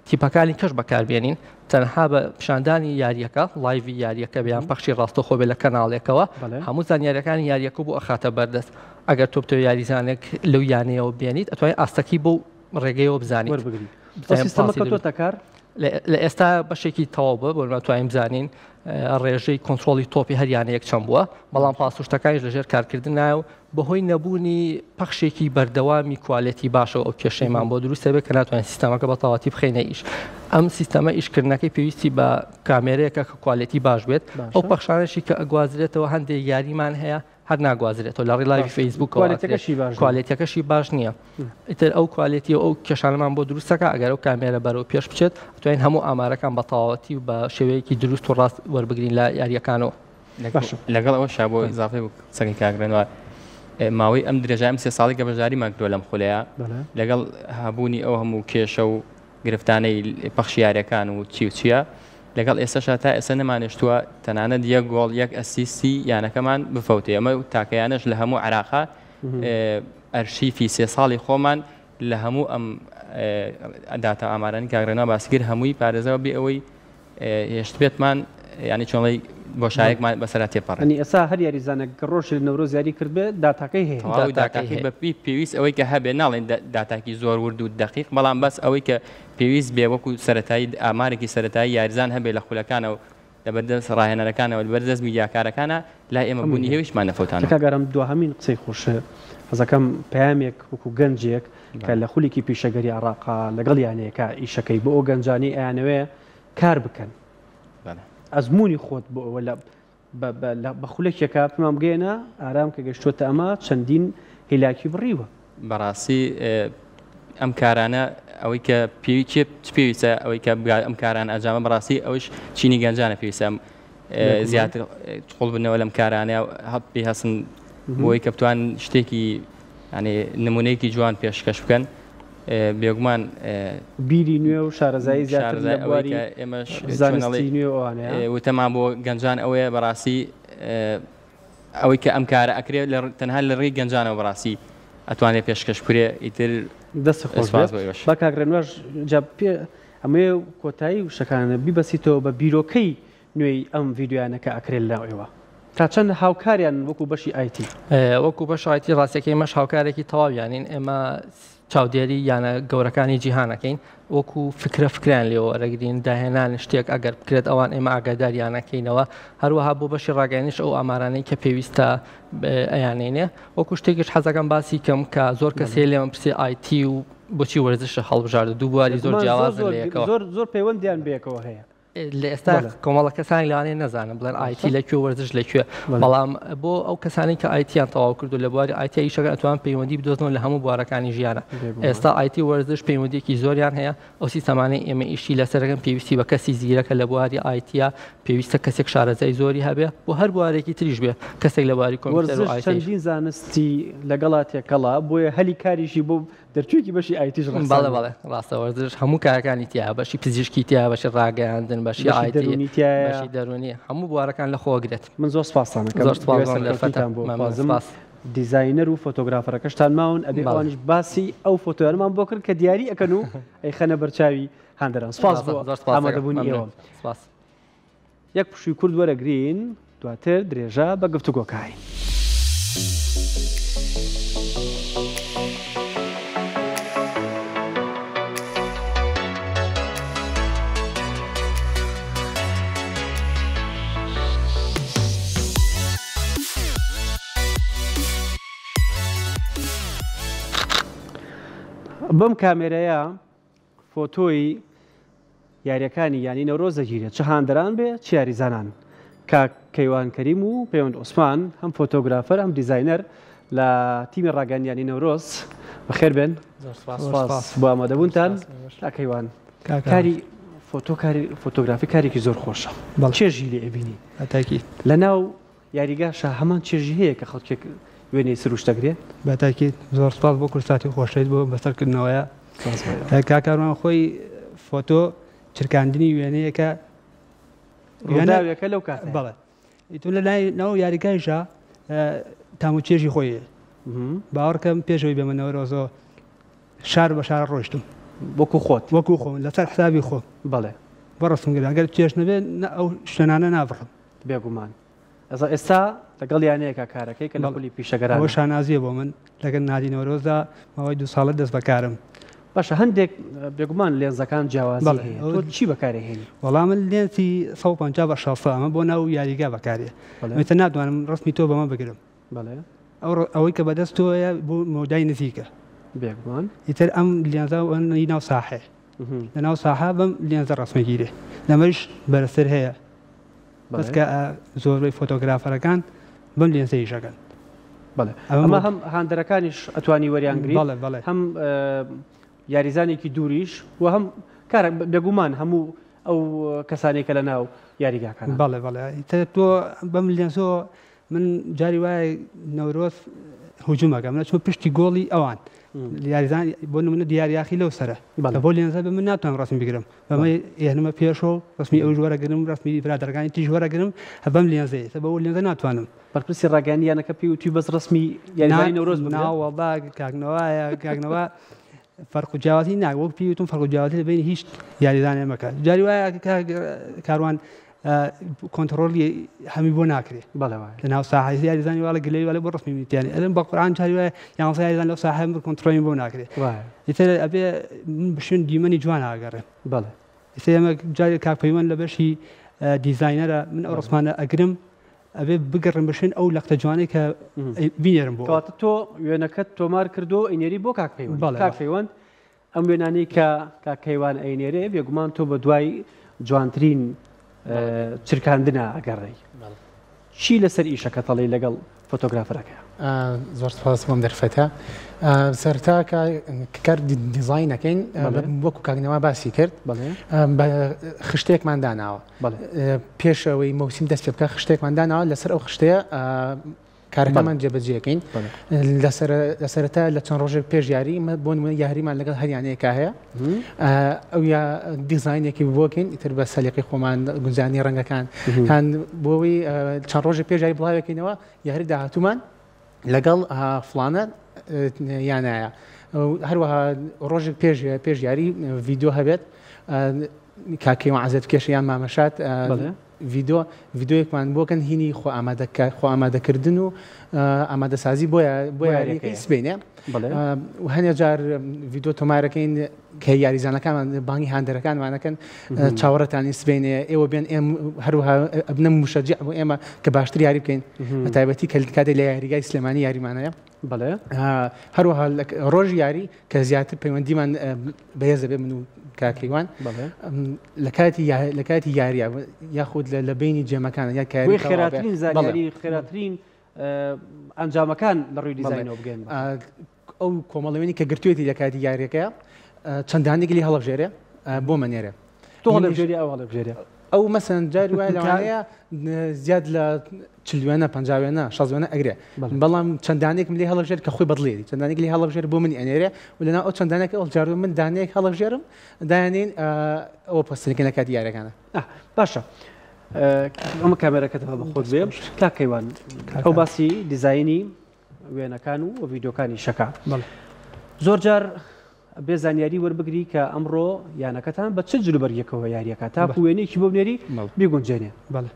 تیپەکانی کەش بەکاربێنین تەنها بە پیشاندانی یاریەکە live ی یاریەکە بیان پەخشی ڕاستەخۆ بێ لە کەناڵێکەوە هەموو زانیاریەکانی یاریەکە بۆ ئەخاتە بەردەست ئەگەر تۆ بتەوێ یاریزانێک لەو یانەیەوە بێنیت ئەتوانین ئاستەکەی بۆ ڕێگەیەوە بزانیت وەربگری سیستەمەکە تۆتە کار لە ئێستا بەشێکی تەواو بووە بۆ ناتوانین بزانین ڕێژەی کۆنترۆڵی تۆپی هەر یانەیەک چەند بووە بەڵام پاڵپشتەکانیش لەژێر کارکردنایە و بەهۆی نەبوونی پەخشێکی بەردەوامی کوالێتی باشەوە ئەو کێشەیمان بۆ دروست دەبێت کە ناتوانین سیستەمەکە بە تەواوەتی بخەینە ئیش. ئەم سیستەمە ئیشکردنەکەی پێویستی بە کامێرەیەکە کە کوالێتی باش بێت. ئەو پەخشانەشی کە ئەگوازرێتەوە هەندێک یاریمان هەیە هەر ناگوازرێتەوە لە ڕێی live ی فەیسبووکەوە کوالێتیەکەشی باش نییە. ئیتر ئەو کوالێتی و ئەو کێشانەمان بۆ دروستەکە ئەگەر ئەو کامێرە بەرەو پێش بچێت توانین هەموو ئامارەکان بە تەواوەتی و بە شێوەیەکی دروست و ڕاست وەربگرین لە یارییەکانەوە. لەگەڵ ئەوەشا بۆ ئیزافەی بۆ قسەکەی کاک ڕێنوار ماوەی ئەم درێژای ئەم سێ ساڵی کە بەشداریمان کردووە لەم خولەیە لەگەڵ هەبوونی ئەو هەموو کێشە و گرفتانەی پەخشی یاریەکان و چی و چییە لەگەڵ ئێستاشا تا ئێستا نەمانێشتووە تەنانەت یەک گۆڵ یەک assist ی یانەکەمان بفەوتێ ئەمە تاکە یانەش لە هەموو عێراقا ئەرشیفی سێ ساڵی خۆمان لە هەموو ئەم داتا ئامارانی کاک ڕێنوا باسی کرد هەمووی پارێزەوە بێ ئەوەی هێشتبێتمان یانی چۆنڵی بۆشایەکمان بەسەرا تێپەڕێت. یانی ئێستا هەر یاریزانێک کە ڕۆژێ لە نەورۆز یاری کردبێ داتاکەی هەیە. تەواوی داتاکەی بە پێی پێویست ئەوەی کە هەبێ ناڵێین داتاکی زۆر ورد و دەقیق بەڵام بەس ئەوەی کە پێویست بێ وەکو سەرەتایی ئامارێکی سەرەتایی یاریزان هەبێ لە خولەکانەوە لەبەر دەست ڕاهێنەرەکانەوە لەبەر دەست میدیاکارەکانە لای ئێمە بوونی هەیە و هیچمان نەفەوتانەوە. کاک ئارام دواهەمین قسەی خۆش حەزەکەم پەیامێک وەکو گەنجێک کە لە خولێکی پیشەگەری عێڕاقا لەگەڵ یانەیەکە ئیشەکەی بۆ ئەو گەنجانەی ئەیانەوێ کار بکەن ئەزمموی خۆت بۆ ئەوە لە بە خولەکێکە پێمان بگەێنە ئارام کە گەشتوەتە ئەمە چەندین هیلاکی بڕیوە. بەڕاستی ئەم کارانە ئەوەی کە پێوی کێ چ پێویستە ئەوەی کە بگا ئەم کاران ئەنجامە بەڕاستی ئەوش چینی گەنجانە پێویستە زیاتر قوڵ بنەوە لەم کارانە هەپ پێ هەستن بۆی کە بتوان شتێکی ینی نمونەیەکی جوان پێشکەش بکەن بێگومان بیری نوێ و شارەزایی زیاتر لە بواری ئێمەش زانستی نوێ ئەوانەیە وتەمان بۆ گەنجان ئەوەیە بەڕاستی ئەوەی کە ئەم کارە ئەکرێ لە تەنها لە ڕێی گەنجانەوە بەڕاستی ئەتوانێ پێشکەش بکرێ ئیتر دەست خۆش سپاس بۆ ئێوەش. با کاک ڕێنواش جا پێ ئەمەوێ کۆتایی وشەکانە بیبەسیتەوە بە بیرۆکەی نوێی ئەم ڤیدیۆیانە کە ئەکرێن لەناو ئێوە تا چەند هاوکاریانن وەکو بەشی IT؟ وەکو بەش IT ڕاستەکەی ئێمەش هاوکارێکی تەواویانین ئێمە چاودێری یانە گەورەکانی جیهانەکەین وەکو فکرە فکریان لێ وەرەگرین داهێنان شتێک ئەگەر بکرێت ئەوان ئێمە ئاگاداریانەکەینەوە هەروەها بۆ بەشی ڕاگەیانش ئەو ئامارانەی کە پێویستە ئەیانێنێ وەکو شتێکیش حەزەکەم باسی کەم کە زۆر کەسێ لێم پرسی IT و بۆچی وەرزشە هەڵبژاردە دوو بواری زۆر جیاوازن لە یەکەوە زۆر زۆر پەیوەندیان بەیەکەوە هەیە. لە ئێستا کۆمەڵە کەسانی لەوانەیە نەزانن بڵێن IT لە کوێ وەرزش لە کوێ بەڵام بۆ ئەو کەسانی کە IT یان تەواو کردو لە بواری IT ئیشەکە ئەتوان پەیوەندی بدۆزنەوە لە هەموو بوارەکانی ژیانە ئێستا IT وەرزش پەیوەندیەکی زۆریان هەیە ئەو سیستەمانەی ئێمە ئیشی لەسەرەکەن پێویستی بە کەسی زیرەکە لە بواری IT ە پێویستە کەسێک شارەزای زۆری هەبێ بۆ هەر بوارێکی تریش بێ کەسێک لە بواری کۆمپیوتەر و وەرزش IT چەندین زانستی لەگەڵا تێکەڵە بۆیە هەلی کاریشی بۆ دەرچوویەکی بەشی IT ش ڕەخساندووە. بەڵێ بەڵێ ڕاستە وەرزش هەموو کارەکانی تیایە بەشی پزیشکی تیایە بەشی ڕاگەیاندن بەشی بەشی IT دەروونی تیایە. بەشی دەروونی هەموو بوارەکان لە خۆ ئەگرێت. من زۆر سپاستان ئەکەم زۆر سپاس هیوای بۆ ئەم دەرفەتە سەرکەوتنتان بۆ مەمنون ئەخوازم سپاس. دیزاینەر و فۆتۆگرافەرەکەشتان ماون ئەبێ بەڵێ. ئەوانیش باسی ئەو فۆتۆیانەمان بۆ کردن کە دیاری ئەکەن و ئەیخەنە بەرچاوی هاندەران سپاس ڕاستە بۆ زۆر سپاس ئەکەم ئامادەبوونی مەمنون ئێوە. سپاس. یەک پشووی کورت وەرەگرین دواتر درێژە بە گفتوگۆکە ئەین. بەم کامێرەیە فۆتۆی یاریەکانی یانی نەورۆز دەگیرێت چ هاندەران بێ چ یاریزانان. کاک کەیوان کەریم و پەیوەند عوسمان هەم فۆتۆگرافەر هەم دیزاینەر لە تیمی ڕاگەیاندنی یانی نەورۆز بەخێر بێن. سپاس بۆ ئامادەبوونتان. کاک کەیوان کاری فۆتۆ کاری فۆتۆگرافی کارێکی زۆر خۆشە چێژی لێ ئەبینی لە ناو یاریگاشا هەمان چێژی هەیە کە خەڵکێک وێنەی سروشت دەگرێ؟ بە تاکید زۆر سپاس بۆ کورساتی خۆشەویست بۆ بەسەرکردنەوەیە. کاک کاروان خۆی فۆتۆ چرکاندنی وێنەیەکە ڕووداوێکە لەو کاتە. بەڵێ ئیتر لە لای ناو یاریگایشا تام و چێژی خۆی هەیە. باوەڕکەم پێشەوەی بێمە نەورۆزەوە شار بە شار ڕۆیشتم. وەکو خۆت؟ وەکو خۆم لەسەر حسابی خۆم. بەڵێ. بۆ ڕەسم گرتن ئەگەر چێژ نەبێ ئەو شوێنانە نابڕم. بێگومان. ئەزا ئێستا لەگەڵ یانەیەکا کارەکەی کە لە خولی پیشەگەرانە. ئەوە شانازییە بۆ من لەگەڵ نادی نەورۆزدا ماوەی دوو ساڵە دەست بەکارم. باشە هەندێک بێگومان لێنزەکان جیاوازی هەیە تۆ چی بەکارەهێنی؟ وەڵا من لێنزی 150 بە 600 ئەمە بۆ ناو یاریگا بەکارێ ئیتر ناتوانم ڕەسمی تۆ بەمە بگرم. بەڵێ. ئەوەی کە بەدەست تۆیە بۆ مەودای نزیکە. بێگومان. ئیتر ئەم لێنزە ناو ساحەیە. لە ناو ساحە بەم لێنزە ڕەسمەگیرێ لەمەش بەرزتر هەیە. بەس کە زۆربەی فۆتۆگرافەرەکان بەم لێنزە ئیشەکەن. بەڵێ ئەمە هەم هاندەرەکانیش ئەتوانی وەریان گری هەم یاریزانێکی دووریش و هەم کارە بێگومان هەموو ئەو کەسانێک کە لە ناو یاریگاکان بەڵێ بەڵێ تۆ بەم لێنزۆ من جاری وایە نەورۆز هجومەکە من چۆن پشتی گۆڵی ئەوان یاریزان بۆ نمونە دیار یاخی لەو سەرە بۆ لێنزە بە من ناتوانم ڕسم بگرم بەمە ئێنمە پێشەوە ڕسمی ئەو وەرەگرم ڕسمی برادەرەکانی تیژ وەرەگرم بەم لێنزەیە بەو لێنزە ناتوانم. بەرپرسی ڕاگەیاندنی یانەکە پێی وتوی بەس ڕسمی یاریزانی نەورۆز بگرە؟ نا وەڵا کاک نەوایە کاک نەوا فەرق و جیاوازی نا وەک پێی وتم فەرق و جیاوازی لە بەینی هیچ یاریزانێ مەکە جاری وایە کاک کاروان کۆنتڕۆڵی هەمی بۆ ناکرێ لە ناو ساحە یاریزانی واڵە گلەی واڵە بۆ ڕسمی میتیانی ئەلم بە قورئان جاری وایە یانزە یاریزان لەو ساحە من کۆنتڕۆڵی بۆ ناکرێ ئیتر ئەبێ من بشوێن دیمەنی جوان ئاگەڕێم بەڵێ ئیتر ئێمە جارێ کاک پەیوەند لە بەشی دیزاینەرە من ئەو ڕسمانە ئەگرم ئەبێ بگەڕێم بە شوێن ئەو لەقتە جوانەی کە بینێرم بۆ کەواتە تۆ وێنەکەت تۆمار کردو ئەینێری بۆ کاک پەیوەند کاک پەیوەند ئەم وێنانەی کە کاک کەیوان ئەینێرێ بێگومان تۆ بە دوای جوانترین چرکاندنا ئەگەڕێی. چی لەسەر ئیشەکەت ئەڵێی لەگەڵ فۆتۆگرافەرەکەیا؟ زۆر سپاس بۆم دەرفەتە. سەرەتا کە کار دیزاین ئەکەین وەکو کاک نەوا باسی کرد بە خشتەیەکمان داناوە. پێش ئەوەی مەوسیم دەست پێ بکە خشتەیەکمان داناوە لەسەر ئەو خشتەیە کارەکەمان جێبەجێکەین لە سەرەتا لە چەند ڕۆژێک پێش یاری بۆ نمونە یاریمان لەگەڵ هەر یانەیەکا هەیە ئەو یا دیزاینێکی بۆکەین ئیتر بە سەلیقەی خۆمان گونجانی ڕەنگەکان هەن بۆەوەی چەند ڕۆژێک پێش یاری بڵاوێکینەوە یاری داهاتوومان لەگەڵ فلانە یانایە هەروەها ڕۆژێک پێش پێش یاری ڤیدیۆ هەبێت کاک کەیوان عەزێت کێشە یان مامەشات ڤیدۆ ڤیدۆیەکمان بۆ کەن هینی خۆ ئامادە خۆ ئامادەکردن و ئامادەسازی بۆ بۆ یاریەکەی سبەینێ و هەنێ جار ڤیدۆ تۆمارەکەین کە یاریزانەکانمان بانگی هاندەرەکانمانەکەن چاوەڕێتانی سبەینێ ئێوە بێن ئێم هەروەها ئەبنە مشەجع بۆ ئێمە کە باشتر یاری بکەین بە تایبەتی کە کاتێک لە یاریگای سلێمانی یاریمانەیە بەڵێ. هەروەها ڕۆژی یاری کە زیاتر پەیوەندیمان بەهێز دەبێت من و کاک هیوان لە کاتی لە کاتی یاریە یاخود لە بینی جێمەکان یا کاری خێراترین زانیاری خێراترین ئەنجامەکان لە ڕووی دیزاینەوە بگەن ئەو کۆمەڵەوێنی کە گرتوێتی لە کاتی یاریەکەیە چەندانێک لێ هەڵبژێرێ بۆ مەنێرێ تۆ هەڵبژێری ئەو هەڵبژێرێ ئەو مەسەن جاری وایە لەوانەیە زیاد لە 40 وێنە 50 وێنە 60 وێنە ئەگرێ بەڵام چەند دانێکم لێ هەڵبژێر کە خۆی بەدڵێتی چەند دانێک لێ هەڵبژێر بۆ منی ئەنێرێ و لەناو ئەو چەند دانێک هەڵبژاردووە من دانەیەک هەڵبژێرم دایانێین ئەوە پۆستەکە لە کاتی یاریەکانە. باشە ئەمە کامێرەکەت بە خۆت بێ کاک کەیوان ئەو باسی دیزاینی وێنەکان و ڤیدیۆکانی شەکا زۆر جار بێ زانیاری وەربگری کە ئەمڕۆ یانەکەتان بە چ جلوبەرگێکەوە یاریەکە تاکو وێنەیەکی بۆ بنێری بیگونجێنێ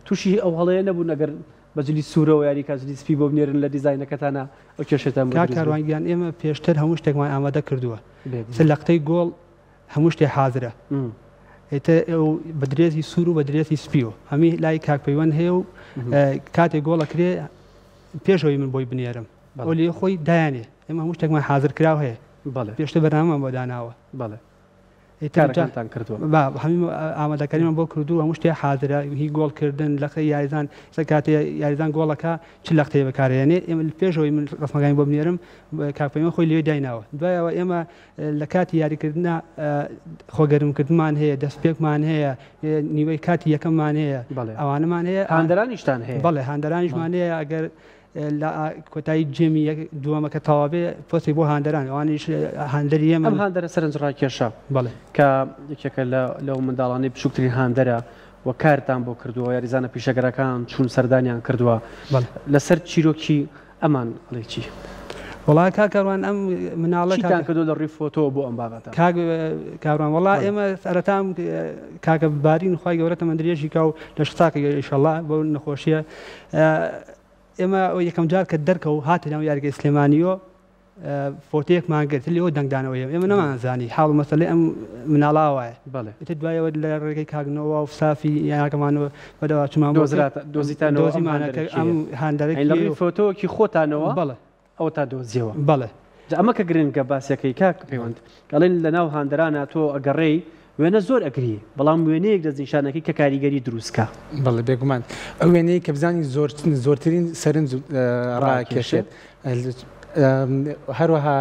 تووشی ئەو هەڵەیە نەبوون ئەگەر بە جلی سوورەوە یاری کا جلی سپی بۆ بنێرن لە دیزاینەکەتانە ئەو کێشەتان بۆ کاک دروست بێ؟ کاروان گیان ئێمە پێشتر هەموو شتێکمان ئامادە کردووە چ لەقتەی گۆڵ هەموو شتێ حازرە ئیتر ئەو بە درێسی سوور و بە درێسی سپیەوە هەمی لای کاک پەیوەند هەیە و کاتێک گۆڵ ئەکرێ پێش ئەوەی من بۆی بنێرم ئەو لێ خۆی دایانێ ئێمە هەموو شتێکمان حازر کراو هەیە. پێشتر بەرنامەمان بۆ داناوە. بەڵێ. کارەکانتان کردووە؟ با هەموو ئامادەکاریمان بۆ کردووە، هەموو شتێ حازرە، هی گۆڵکردن، لەقەی یاریزان، ئێستا کاتێ یاریزان گۆڵەکە چ لەقتەیە بەکارهێنێ، ئێمە پێش ئەوەی من ڕەسمەکانی بۆ بنێرم کاک پەیمان خۆی لەوێ دایناوە. دوایەوە ئێمە لە کاتی یاریکردنا خۆگەرمکردنمان هەیە، دەستپێکمان هەیە، نیوەی کاتی یەکەممان هەیە، ئەوانەمان هەیە. هاندەرانیشتان هەیە؟ بەڵێ هاندەرانیشمان هەیە، ئەگەر لە کۆتایی game ی یەک دووەمەکە تەواو بێ پۆستێک بۆ هاندەران ئەوانیش هاندەری ئێمەن. ئەم هاندەرە سەرنجڕاکێشە بەڵێ. کە یەکێکە لە لەو منداڵانەی بچووکترین هاندەرە و کارتان بۆ کردووە، یاریزانە پیشەگەرەکان چوون سەردانیان کردووە، بەڵێ. لەسەر چیرۆکی ئەمان ئەڵێی چی؟ وەڵا کاک کاروان ئەم مناڵە چیتان کردووە لە ڕووی فۆتۆوە بۆ ئەم بابەتە؟ کاک کاروان وەڵا ئێمە سەرەتا کاکە بارین خوای گەورە تەمەن درێژی کا و لەش ساقی ئیشەڵا بەو نەخۆشیە ئێمە یەکەم جار کە دەرکەوت هاتە ناو یاریگەی سلێمانیۆ فۆتەیەکمان گرت لێوە دەنگدانەوە ئێمە نەمانزانی حاڵ و مەسەلەی ئەم مناڵە وایە ئیتر دوایەوە لە ڕێگەی کاک نەوا و سافی یانەکەمانەوە بەدەواچوومان بۆ دۆزیتانەوە دۆزیمانە کە ئەم هاندەرە لە ڕووی فۆتۆکی خۆتانەوە بەڵێ ئەوەتا دۆزیەوە. بەڵێ. جا ئەمە کە گرنگە باسەکەی کاک پەیوەند ئەڵێن لەناو هاندەرانا تۆ ئەگەڕێی وێنە زۆر ئەگری بەڵام وێنەیەک دەستنیشانەکەی کە کاریگەری دروست کا. بەڵێ بێگومان ئەو وێنەیە کە بزانی زۆرترین سەرنج ڕاکێشێت هەروەها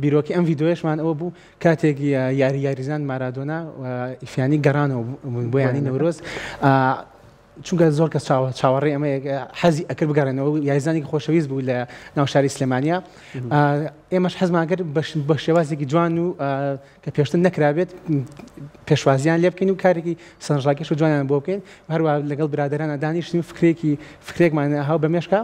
بیرۆکی ئەم ڤیدۆیەشمان ئەوە بوو کاتێک یاری یاریزان مارادۆنا ئیفیانی گەڕانەوە بۆ یانی نەورۆز چونکە زۆر کەس چاوەڕێی ئەمە حەزی ئەکرد بگەڕێنەوە یاریزانێکی خۆشەویست بوو لە ناو شاری سلێمانیا ئێمەش حەزمان کرد بە شێوازێکی جوان و کە پێشتر نەکرابێت پێشوازیان لێ بکەین و کارێکی سەرنجڕاکێش و جوانیان بۆ بکەین هەروە لەگەڵ برادەرانە دانیشتین و فکرێکی فکرێکمان هاو بە مێشکا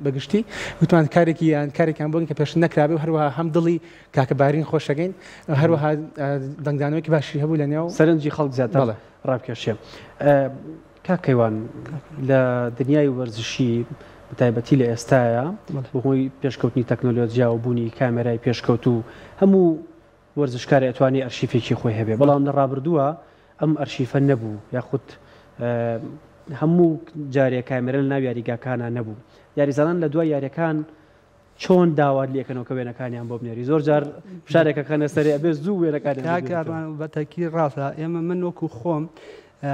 بەگشتی وتمان کارێکی یان کارێکیان بۆ کە پێشتر نەکرابێ و هەروەها هەم دڵی کاکە بارین خۆشەکەین هەروەها دەنگدانەوەیەکی باشی هەبوو لە نێو سەرنجی خەڵک زیاتر ڕابکێشێ. کاک کەیوان لە دنیای وەرزشی بەتایبەتی لە ئێستایا بەهۆی پێشکەوتنی تەکنۆلۆجیا و بوونی کامێرای پێشکەوتوو هەموو وەرزشکارێ ئەتوانێ ئەرشیفێکی خۆی هەبێ بەڵام لە ڕابردووە ئەم ئەرشیفە نەبوو یاخود هەموو جارێ کامێرە لە ناو یاریگاکانە نەبوو یاریزانان لە دوای یاریەکان چۆن داوات لێکەنەوە کە وێنەکانیان بۆ بنێری زۆر جار فشارێک ئەخەنە سەرێ ئەبێ زوو وێنەکانیان کاک کاروان بە تەکی ڕاستە ئێمە من وەکو خۆم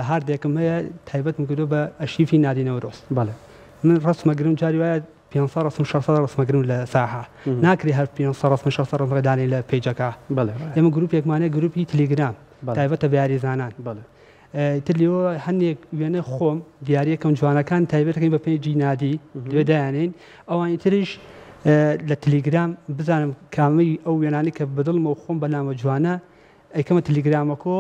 هاردێکم هەیە تایبەتم کردو بە ئەرشیفی نادی نەورۆز بەڵێ من ڕەسمەگرم جاری وایە 500 ڕەسم 600 ڕەسمەگرم لە ساحە ناکرێ هەر 500 ڕەسم 600 ڕەسمەکە دانێ لە page ەکە بەڵێ ئێمە گروپێکمان هەیە گروپی تلیگرام تایبەتە بە یاریزانان بەڵێ ئیتر لێوە هەندێک وێنە خۆم دیاریەکەم جوانەکان تایبەتەکەین بە page ی نادی لێ دایانین ئەوانی تریش لە تلیگرام بزانم کامی ئەو وێنانی کە بەدڵمە و خۆم بەلامە جوانە ئەیکەمە تلیگرامەکۆ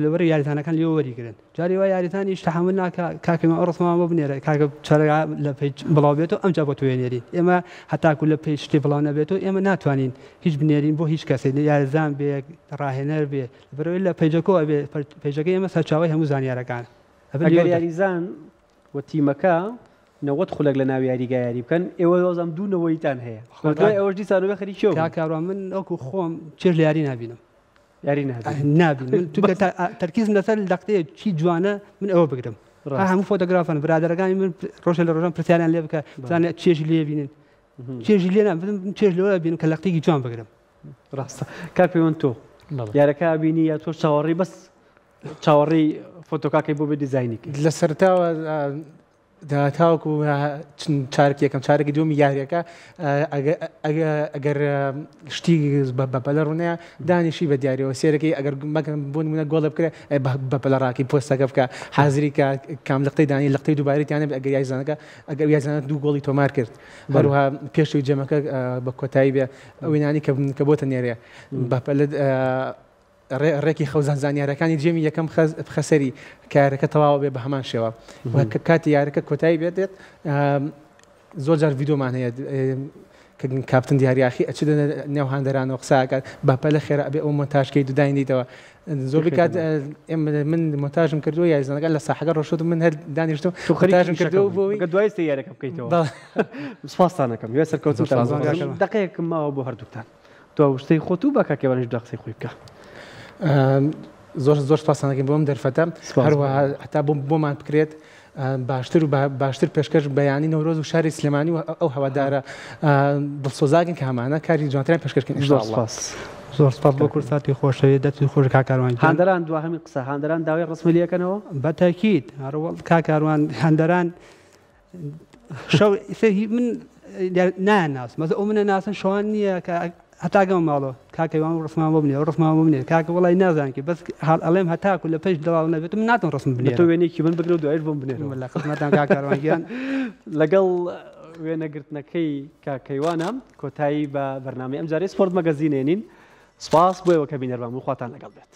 لەبەر یاریزانەکان لێوە وەریگرن جاری وا یاریزانیش تەحەمول ناکا کاکە ئەو ڕسمەمان بۆ بنێرە کاکە چارەگا لە page بڵاو بێتەوە ئەمجا بۆ تۆ نێرین ئێمە هەتاکو لە page شتێ بڵاو نەبێتەوە ئێمە ناتوانین هیچ بنێرین بۆ هیچ کەسێک یاریزان بێ ڕاهێنەر بێ لەبەرئەوەی لە page ەکەوە ئەبێ page ەکەی ئێمە سەرچاوەی هەموو زانیارەکانە. ئەگەر یاریزان و تیمەکە 90 خولەک لە ناو یاریگا یاری بکەن ئێوە وازم دوو نەوەیتان هەیە دوای ئەوەش دیسانەوە خەریکی کاک کاروان من وەکو خۆم چێژ لە یاری نابینم یاری نابینم من چونکە تەرکیزم لەسەر لەقتەیە چی جوانە من ئەوە بگرم هەموو فۆتۆگرافن برادەرەکانی من ڕۆژێ لە ڕۆژان پرسیاریان لێ بکە بزانێت چێژی لێ بینن چێژی لێ نابینم چێژ لەوە بینم کە لەقتێکی جوان بگرم ڕاستە کاک پەیوەند تۆ یارەکە بینی یا تۆ چاوەڕی بەس چاوەڕێی فۆتۆکاکەی بۆ بێ دیزاینی کرد لە سەرتاوە تاوەکو چارک یەکەم چارەکی دووەمی یاریەکە ئەگەر شتی بەپەلە ڕوونەیە دانیشی بە دیاریەوە سێرەکەی ئەگەر مەکەم بۆ نمونە گۆڵە بکرێ بەپەلە ڕاکی پۆستەکە بکە حازری کە کام لقتەی دانی لقتەی دووبارەی ئەگەر یاریزانەکە ئەگەر یاریزانە دوو گۆڵی تۆمار کرد هەروها پێشەوەی game ەکە بە کۆتایی بێ ئەو وێنانەی کە بۆتە نێرێ بەپەلە ڕێکی خەوزان زانیارەکانی game ی یەکەم بخەسەری کە یارەکە تەواوە بێ بە هەمان شێوە کە کاتی یارەکە کۆتایی بێت دێت زۆر جار ڤیدۆمان هەیە کە کاپتن دیاریاخی ئەچێتە نێو هاندەرانەوە قسە ئەکات بەپەلە خێرا ئەبێ ئەو مۆنتاژکەی دوداینیتەوە زۆر بکات من مۆنتاژم کردووە یاریزانەکان لە ساحەکە ڕۆشت من هەر دانیشتم مۆنتاژم کردووە بۆی کە دوای سەیارەکە بکەیتەوە سپاستان ئەکەم هیوای سەرکەوتنتان دەقەیەکم ماوە بۆ هەردووکتان دوا وشتەی خۆت و با کاک کێوانیش دوا قسەی خۆی بکا. زۆر زۆر سپاستان دەکەین بۆ ئەم دەرفەتە هەروەها هەتا بۆمان بکرێت باشتر و باشتر پێشکەش بە یانەی نەورۆز و شاری سلێمانی و ئەو هەوادارە دڵسۆزاگن کە هەمانە کاری جوانتریان پێشکەش کەین زۆر سپاس. زۆر سپاس بۆ کورساتی خۆشەویست دەستی خۆش کاک کاروان گیان. هاندەران دواهەمین قسە هاندەران داوای ڕسمی لێ ئەکەنەوە؟ بە تەکید هەروەڵ کاک کاروان هاندەران شەو من نایان ناسم بەس ئەو منە ناسن شەوان نییە کە هەتا گەمە ماڵەوە کاکە وان ڕسمان بۆ بنێ ڕسمان بۆ بنێ کاکە وڵی نازان کی بەس حاڵ ئەڵێم هەتاکو لە پێش دەواڵ نەبێت من ناتم ڕسم بنێ تۆ وێنەیەکی من بگرە و دوایش بۆم بنێرەوە لە خزمەتان کاک کاروان گیان. لەگەڵ وێنەگرتنەکەی کاک کەیوانە کۆتایی بە بەرنامەی ئەمجارەی سپۆرت مەگەزین ێنین. سپاس بۆ ئێوە کە بینەربان بوون خواتان لەگەڵ بێت.